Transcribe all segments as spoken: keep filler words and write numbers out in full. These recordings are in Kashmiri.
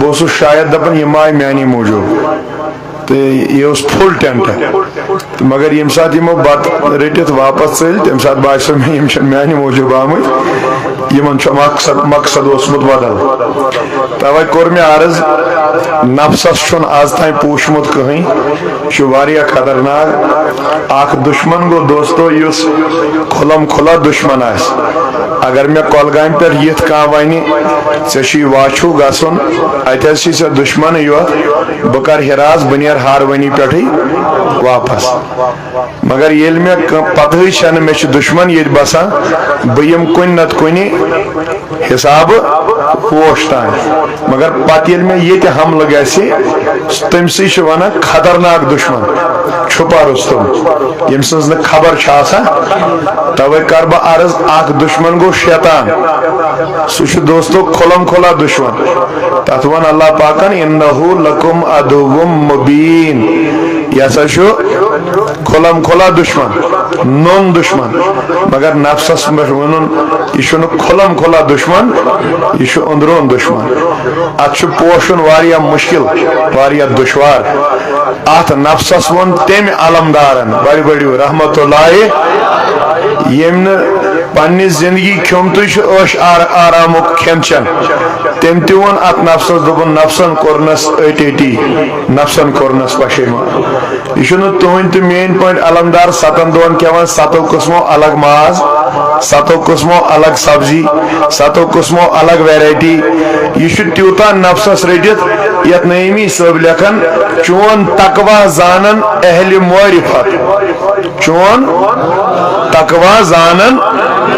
اوسُس شاید دَپان، یِم آے میٛانی موٗجوٗب۔ تہٕ یہِ اوس فُل ٹٮ۪نٹ۔ تہٕ مگر ییٚمہِ ساتہٕ یِمو بَتہٕ رٔٹِتھ واپَس ژٔلۍ، تَمہِ ساتہٕ باسیو مےٚ، یِم چھِنہٕ میٛانہِ موٗجوٗب آمٕتۍ، یِمَن چھُ مقصد، مقصد اوسمُت بدل۔ تَوَے کوٚر مےٚ عرض، نفسَس چھُنہٕ آز تام پوٗشمُت کٕہٕنۍ، یہِ چھُ واریاہ خطرناک۔ اَکھ دُشمَن گوٚو دوستو، یُس کھُلم کھُلا دُشمَن آسہِ۔ اگر مےٚ کۄلگامہِ پٮ۪ٹھ یِتھ کانٛہہ وَنہِ، "ژےٚ چھُے واچھوٗ گژھُن، اَتہِ حظ چھِ ژےٚ دُشمَنٕے یوت، بہٕ کَرٕ ہِراس، بہٕ نیرٕ ہاروٲنی پٮ۪ٹھٕے واپَس۔" مگر ییٚلہِ مےٚ ک-، پَتہٕے چھَنہٕ مےٚ چھِ دُشمَن ییٚتہِ بَسان، بہٕ یِمہٕ کُنہِ نَتہٕ کُنہِ حِسابہٕ پوش تام۔ مگر پَتہٕ ییٚلہِ مےٚ ییٚتہِ حملہٕ گژھِ، تٔمۍ سٕے چھِ وَنان خطرناک دُشمَن، چھُپا رُستُم، ییٚمۍ سٕنٛز نہٕ خبر چھِ آسان۔ تَوَے کَرٕ بہٕ عرض، اَکھ دُشمَن گوٚو شیطان، سُہ چھُ دوستو کھُلم کھُلا دُشمَن۔ تَتھ ووٚن اللہ پاکَن، "اِنَّهُ لَكُمْ عَدُوٌّ مُبِينٌ"، یہِ ہسا چھُ کھُلم کھُلا دُشمَن، نوٚن دُشمَن۔ مگر نفسَس پٮ۪ٹھ ووٚنُن، یہِ چھُنہٕ کھُلم کھُلا دُشمَن، یہِ چھُ أنٛدروٗن دُشمَن۔ اَتھ چھُ پوشُن واریاہ مُشکِل، واریاہ دُشوار۔ اَتھ نفسَس ووٚن تٔمۍ علمدارَن، بڑِ بڑِ رحمت اللہ، ییٚمۍ نہٕ پننہِ زندگی کھیوٚمتُے چھُ عٲش آر-، آرامُک کھٮ۪ن چٮ۪ن۔ تٔمۍ تہِ ووٚن اَتھ نفسَس، دوٚپُن، "نفسَن کوٚرنَس أٹۍ أٹی، نفسَن کوٚرنَس پشیمان۔" یہِ چھُنہٕ تُہٕنٛدۍ تہٕ میٛٲنۍ پٲٹھۍ علمدار ستن دۄہن کھٮ۪وان ستو قٕسمو الگ ماز، ستو قٕسمو الگ سبزی، ستو قٕسمو الگ ویرایٹی۔ یہِ چھُ تیوٗتاہ نفسس رٔٹِتھ، یتھ نعیمی صٲب لیکھان، "چون تقوی زانن اہل معرفت، چون تقوی زانن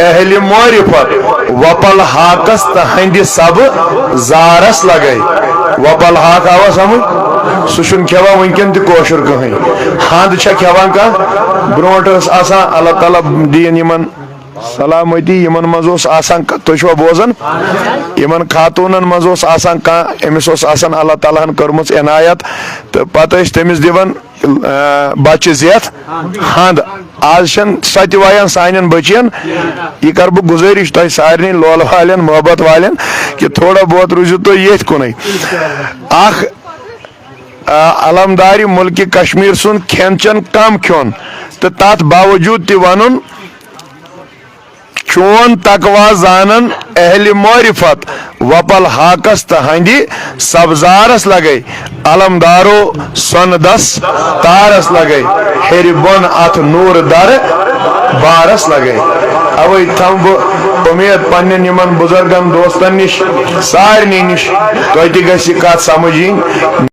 اہل معرفت، وپل ہاکس تہندِ سب زارس لگے۔" وپل ہاک آوا سمجھ؟ سُہ چھُنہٕ کھٮ۪وان وٕنکٮ۪ن تہِ کٲشُر کٕہٕنۍ۔ ہَنٛد چھا کھٮ۪وان کانٛہہ؟ برونٛٹھ ٲس آسان، اللہ تعالیٰ دِیِن یِمن سلامتی، یِمن منٛز اوس آسان، تُہۍ چھِوا بوزان؟ یِمن خاتوٗنن منٛز اوس آسان کانٛہہ، أمِس اوس آسان اللہ تعالیٰ ہن کٔرمٕژ عنایت، تہٕ پتہٕ ٲسۍ تٔمِس دِوان، آ، بچہِ زیتھ ہَنٛد۔ آز چھَنہٕ سۄ تہِ وایان سانٮ۪ن بٔچِیَن۔ یہِ کَرٕ بہٕ گُزٲرِش تۄہہِ سارنٕے لولہٕ والٮ۪ن، محبت والٮ۪ن، کہِ تھوڑا بہت روٗزِو تُہۍ ییٚتھۍ کُنُے۔ اَکھ، آ، علمدارِ مُلکہِ کشمیٖر سُنٛد کھٮ۪ن چٮ۪ن کم کھیوٚن تہٕ تَتھ باوجوٗد تہِ وَنُن، "چون تقوی زانن اہل معرفت، وپل ہاکس تہندِ سبزارس لگے، علمدارو سۄنہٕ دس تارس لگے، ہیٚرِ بۄن اتھ نوٗر در بارس لگے۔" اوے تھاوٕ بہٕ اُمید پننٮ۪ن یِمن بُزرگن دوستن نِش، سارنٕے نِش، تۄہہِ تہِ گژھِ یہِ کتھ سمجھ یِنۍ۔